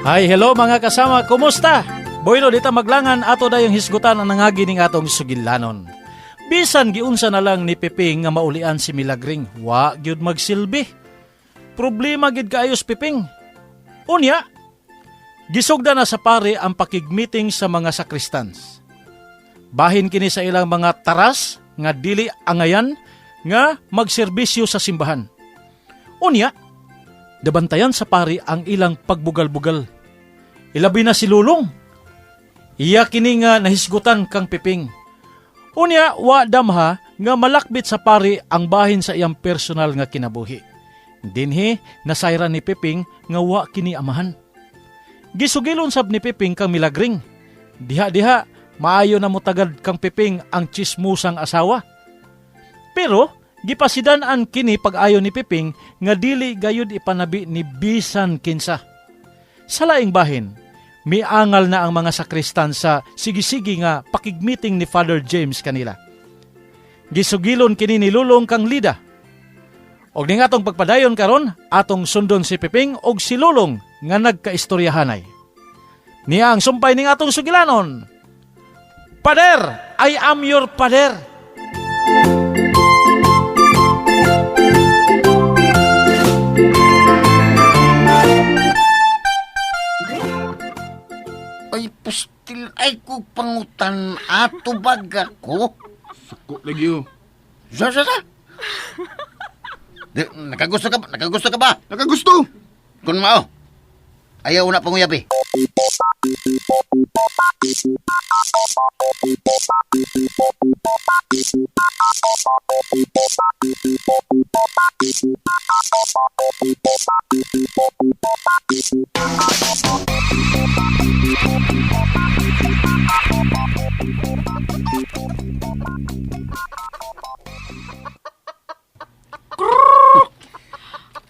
Hi, hello mga kasama, kumusta? Bueno, dita maglangan ato dayong hisgutan ang nangagi ning atong sugilanon. Bisan giunsa na lang ni Piping nga maulian si Milagring, wa gyud magsilbi. Problema gyud kaayos Piping. Unya, gisugda na sa pare ang pakigmeeting sa mga sakristans. Bahin kini sa ilang mga taras nga dili angayan nga magserbisyo sa simbahan. Unya, dabantayan sa pari ang ilang pagbugal-bugal. Ilabi na si Lulong. Iya kini nga nahisgutan kang Piping. Unya, wa damha nga malakbit sa pari ang bahin sa iyang personal nga kinabuhi. Dinhi, nasayran ni Piping nga wa kini amahan. Gisugilon sab ni Piping kang Milagring. Diha-diha, maayo na mutagad kang Piping ang chismusang asawa. Pero, gipasidan-an kini pag-ayo ni Piping nga dili gayud ipanabi ni bisan kinsa. Sa laing bahin, miangal na ang mga sakristan sa sigi-sigi nga pakigmeeting ni Father James kanila. Gisugilon kini ni Lulong kang Lida. Og ning atong pagpadayon karon, atong sundon si Piping og si Lulong nga nagkaistoryahanay. Niya ang sumpay ning atong sugilanon. Pader, I am your pader. Ay, pastil, ay ko pangutan ato baga ko. Suko lagi oh. Sa, sa, sa. Di, nakagusto ka ba? Nakagusto ka ba? Nakagusto! Kung mao, ayaw na panguyabi.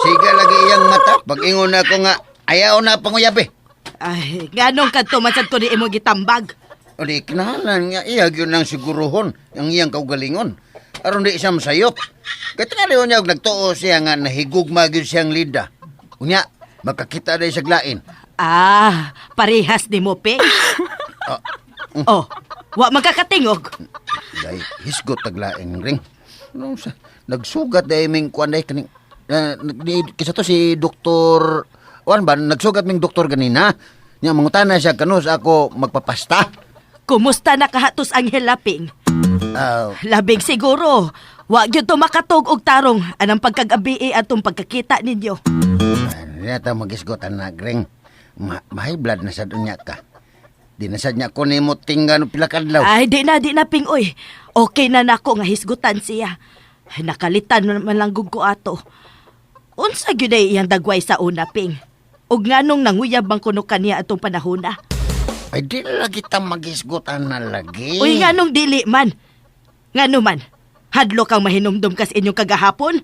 Siga lagi iyang mata. Pag-ingon ako nga, ayaw na panguyabi. Ay, nganong kadto man sad ko ni imo gitambag. O di, kinahalan nga iya gyud nang siguruhon ang iyang kaugalingon. Aron di siya masayop. Kaya tingali niya og nagtuo siya nga nahigugma gyud siyang Lida. Unya, makakita day sa glain. Ah, parehas ni mo, Ping. Oh, wa magkakatingog. Day, hisgot taglain ring. Ano sa, nagsugat day ming kuan day kaning di, kisa to si Doktor Juan ba nagsugat ming doktor ganina. Nya mangutana siya kanus ako magpapasta. Kumusta na kahatos ang hilaping? Ah, Labing siguro. Wa gyud to makatug og tarong anang pagkagabi atong pagkakita ninyo. Nata magisgot ang ring. Ma high blood na sad unya ka. Di na sad niya ko nimo tinggan og pila ka adlaw. Ay, di na Ping oy. Okay na nako nga hisgutan siya. Ay, nakalitan man lang gud ko ato. Unsa gyud ay iyang dagway sa una, Ping? Og nganong nanguyab man kuno kaniya atong panahona? Ay di na lagi ta magisgutan na lagi. Uy, nganong dili man? Ngano man? Hadlo kang mahinumdum kas inyong kagahapon?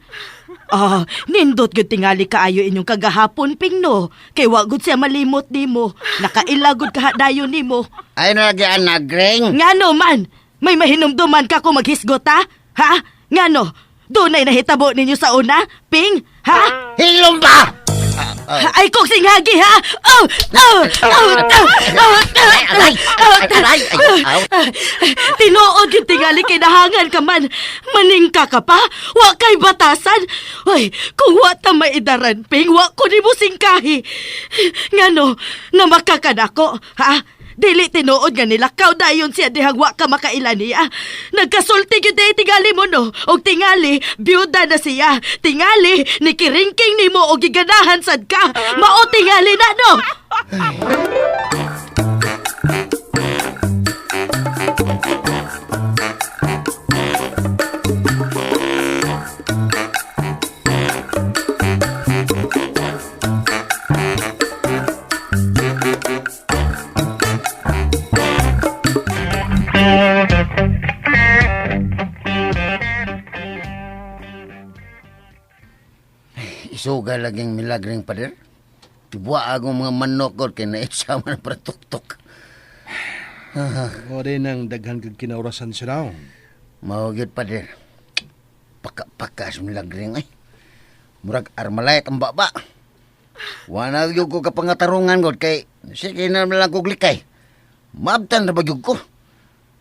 Ah, nindot gyud tingali kaayo inyong kagahapon, Ping, no? Kay wa gud siya malimot nimo. Nakaila gud kahadayon nimo. Ay na lagi anak ring. Ngano man? May mahinumduman ka kung maghisgot, ha? Ha? Ngano? Dunay nahitabo ninyo sa una, Ping? Ha? Hilom ba? Ay, kong singhagi, ha? Oh! Oh! Oh! Oh! Oh! Aray! Aray! Ay, aw. Tinuod yung tingali kay nahangan ka man. Maningka ka pa? Wa kay batasan? Ay, kung wa ta maidaran, Ping, wa ko ni mo singkahi. Ngano, namakakan ako, ha? Dili tinuod nga nilakaw dayon siya dihang wa ka makaila niya. Nagkasulti gyud day tingali mo no. Og tingali, byuda na siya. Tingali, nikiringking nimo og giganahan sad ka. Mao tingali na no. Isuga laging milagring pader. Tibwa akong mga manok ko kay naitsa man para tuktok. O din ang daghan kag kinaurasan siya daw. Mao gyud pader. Paka-paka sa milagring ay. Murag armalay ang baba. Wala gyud ko kapangatarungan god kay sige na lang kog likay. Maabtan ra ba gyud ko?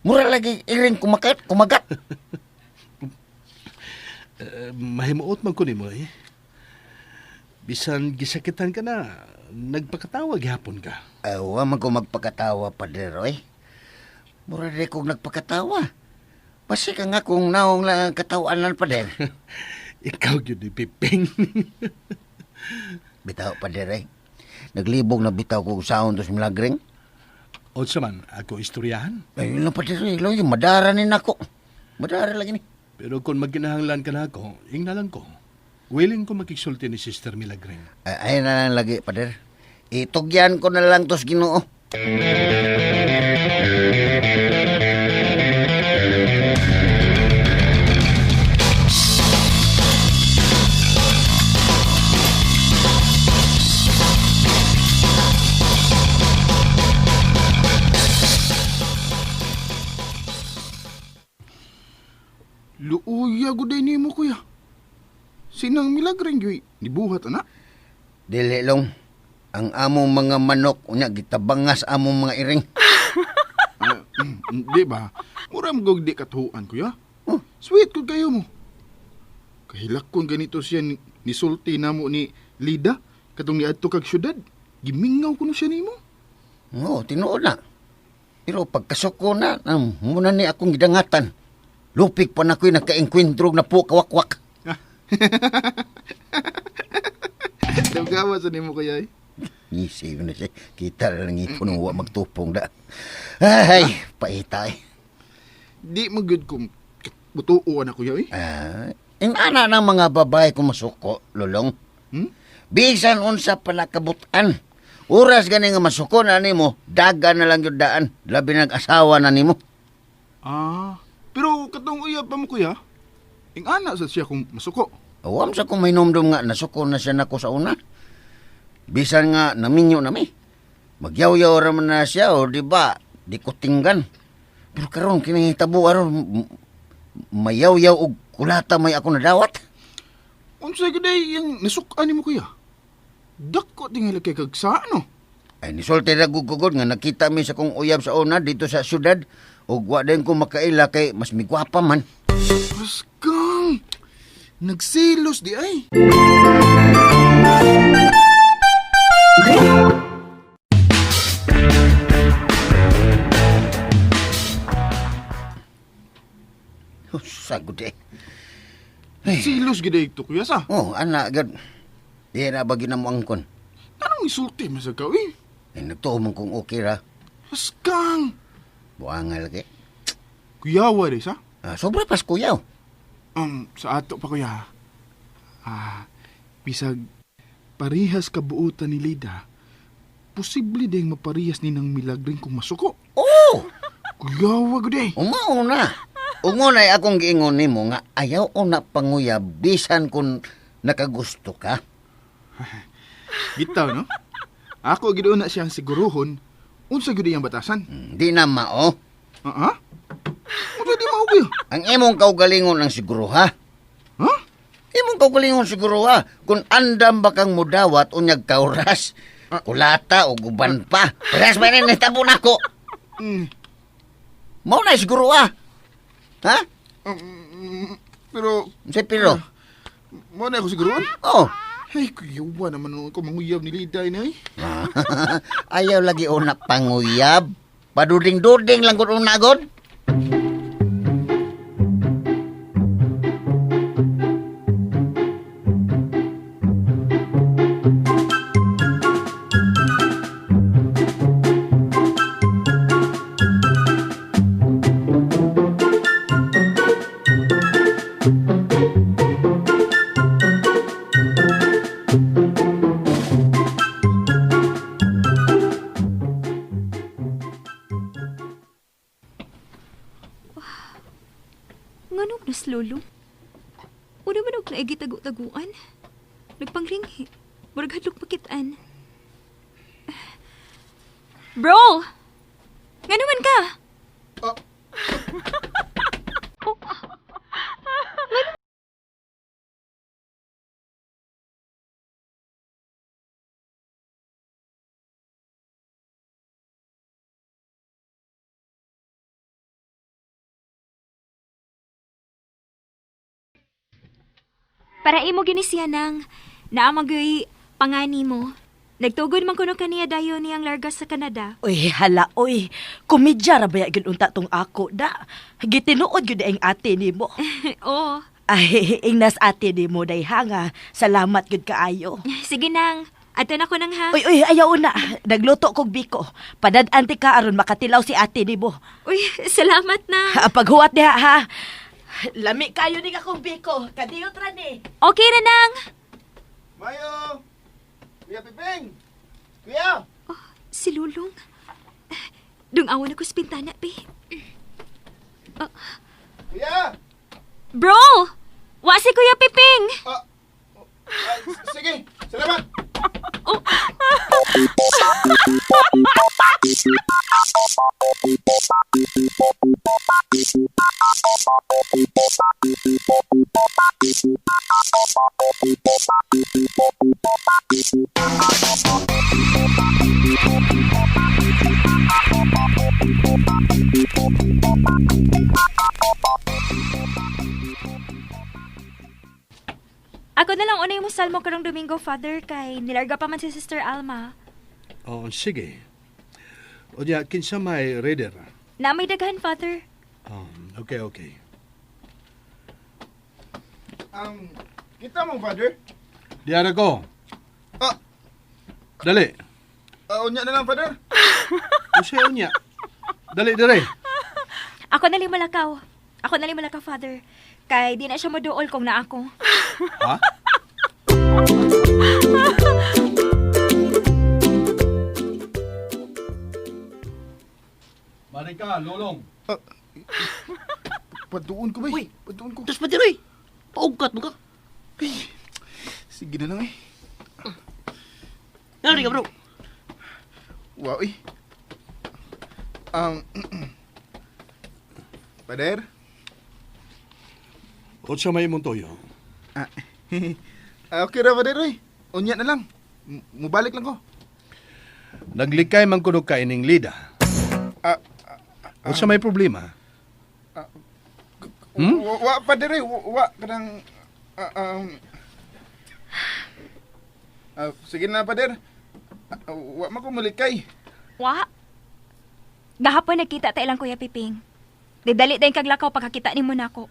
Mura lagi iring kumagat, kumagat. Mahimuot man ko nimo eh. Bisan gisakitan ka na, nagpakatawa gihapon ka. Ay, wa man ko magpakatawa, Padre Roy. Mura rin kong nagpakatawa. Basta ka nga kung naong lang ang katawan Padre. Ikaw gyud ni Piping. Bitaw, Padre Roy. Naglibog na bitaw ko sa dos milagring. Unsa man ako istoryahan. Ay, yun lang, Padre Roy. Lo, yung madara ni nako. Madara lagi ni. Pero kung magkinahanglan ka na ako, ingnalan ko. Willing ko makigsulti ni Sister Milagring. Ay, ayun na lang lagi, Padre. Itugyan ko na lang tos Ginoo. Luuya guday nimo kuya. Sinang milagring gyud nibuhat ana. Dili long. Ang among mga manok, unya, gitabangas among mga iring. Ah, di ba? Mura mo di katuan kuya. Sweet kud kayo mo. Kahilak kon ganito siya ni, nisulti namo ni Lida katong niadto kag syudad. Gimingaw kuno siya nimo. Oo, tinuod na. Pero pagkasuko na, muna ni akong gidangatan. Lupig pa na ko'y nagka-enkwentro na po kawakwak. Dawgawa sa nimo kuya. Eh. Ngisi na siya. Kita na lang ipon wa magtupong da. Ay, paita eh. Di mo gyud kung butuo na kuya eh. Ah, inana ng mga babae kung masuko, lulong. Hmm? Bisan unsa pa nakabutan. Oras gani nga masuko na nimo, daga na lang yun daan. Labi nag-asawa na nimo. Ah, pero katong uyab pa mo kuya. Ingana sa siya kung masuko. Awam sa kung may nomdom nga, nasuko na siya nako sa una. Bisan nga, naminyo nami. Magyaw-yaw raman na siya, o di ba, di ko tinggan. Pero karon kinahitabo aron mayaw-yaw og kulata may ako nadawat. Unsay gyud ay yung nasukan nimo kuya? Dako tingali kay kag sa ano? Ay, nisulti ra gud ko gud nga nakita mi sa kong uyab sa una dito sa syudad ug wa din ko makaila kay mas migwapa man. Paskang! Nagsilos di ay. Oh, sagod eh. Silos gid ay to kuya sa. Oh, ana gud. Di na ba ginamo angkon? Anong isulti man sa ka eh? Ay, nagtuo man kung okay ra. Paskang! Buangal kay. Kuyawa di sa? Ah, sobra pas kuyaw. Sa ato pa kuya. Ah, bisag parehas kabuutan ni Lida. Posible ding maparehas ni nang milagring kung masuko. Oh! Kuyawa gud ay. Umauna. Ungunay akong giingon nimo nga ayaw una panguyab bisan kung nakagusto ka. Bitaw no? Ako gid una siyang siguruhon unsa gyud iyang batasan. Di na mao. Ah? Ah? Unsa di mao kuya? Ang imong kaugalingon ang siguro ha. Ha? Imong kaugalingon siguro ha. Kung andam ba kang mudawat unyag kauras. Kulata o guban pa. Parehas ba rin nahitabo nako? Mm. Mao na siguro ha. Ha? Pero Unsay pero? mo na ako siguruhon. Oh. Ay, kuyawa naman nun ko manguyab ni Lida inay. Ayaw lagi una panguyab. Paduding-duding lang gud una gud. Nganong nas lolo? Una man og naigi tagu-taguan. Nagpangringhi. Murag hadlok makitaan. Bro! Ngano man ka? Para imo gini siya nang naamagay pangani mo. Nagtugod man kuno kaniya dayon niyang larga sa Canada. Uy, hala, uy. Komedya ra baya gyud unta tong ako da. Gitinuod gyud ang ate nimo. Oo. Ay, ingnas ate nimo day ha nga. Salamat gyud kaayo. Sige nang. Ato na ko nang ha. Uy, uy, ayaw na. Nagluto kog biko. Padad-anti ka aron makatilaw si ate nimo. Uy, salamat na. Ha, paghuwat diha ha. Lami kayo ni akong biko. Kadiyot ra ni. Okay ra nang. Mayo! Kuya Piping! Kuya! Oh, si Lulong. Dungawan ako sa pintana, be. Kuya! Bro! Wa si Kuya Piping! Ah, ah, sige, salamat! Oh. Ako na lang unay mo salmo karong Domingo, Father, kay nilarga pa man si Sister Alma. Oh, sige. O diya, kinsa may reader? Na may daghan, Father. Okay, okay. Kita mo, Father? Diara ko. Ah, Dali. unya na lang, Father. O siya unya. Dali, dire. Ako na lang malakaw. Ako na lang malakaw, Father. Kay di na siya moduol kung na ako. Ha? Marika, lolong. Paduon ko, bay. Uy. Paduon ko. Tapos pa diroy. Paugkat mo ka. Ay, sige na lang eh. Ano ka bro? Wow, eh. Father? O siya may imong toyo. Ah, okay ra, Father, eh. Unya na lang. Mubalik lang ko. Naglikay man kuno ka ining lida. Ah, O siya may problema. Hmm? Wa, Father, eh. Wa, kanang... sige na, Father. Wa man ko mulikay. Wa? Gahapon nagkita ta ilang Kuya Piping. Didali dayon kaglakaw pagkakita nimo nako.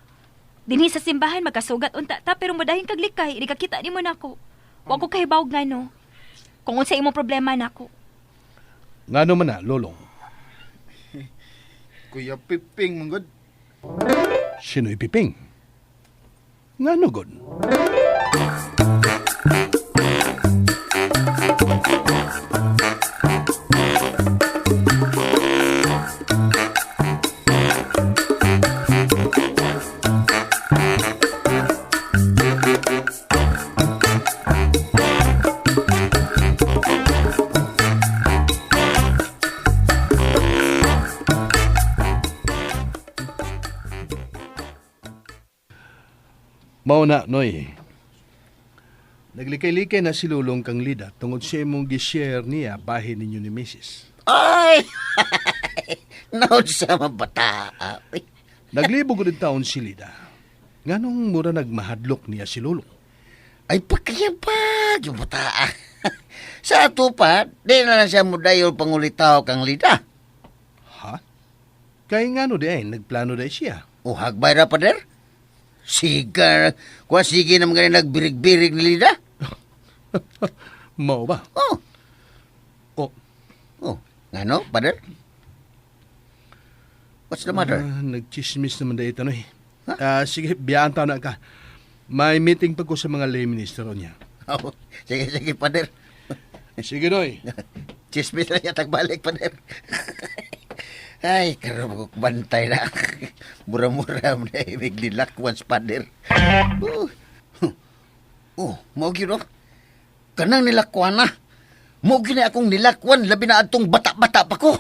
Dinhi sa simbahan magkasugat unta ta pero modahin kaglikay di kakita nimo nako. Wa ko kahibaw ngano. Kung unsa imong problema nako. Ngano man na, lolong. Kuya Piping, manggod. Sino'y Piping? Ngano god? Mao na, Noy. Naglikay-likay na si Lulong kang Lida tungod sa imong gi-share niya bahin ninyo ni Mrs. Ay! Naon sa mabata. Uy. Naglibog rin taon si Lida. Nganong mura nagmahadlok niya si Lulong? Ay, pagkayabag yung bata. Sa ato pa, di na lang siya mudayon pangulitaw kang Lida. Ha? Kay ngano di ay, nagplano di siya. O hagbay ra pa der? Siga, kuha sige naman gani nagbirig-birig ni Lida. Mao ba? Oh, O, oh, ngano, pader? What's the matter? Nagchismis naman dahil ito, eh. Sige, biyaan tao na ka. May meeting pa ko sa mga lay minister niya. Oh, sige, sige, pader. Sige, Noy. Chismis na niya, tagbalik, pader. Ay, karoon ko bantay na. Mura-mura mo na ibig nilakwan, pader. Oh, oh mao gyud oh. Kanang nilakwan na. Mao gyud na akong nilakwan, labi na atong bata-bata pa ko.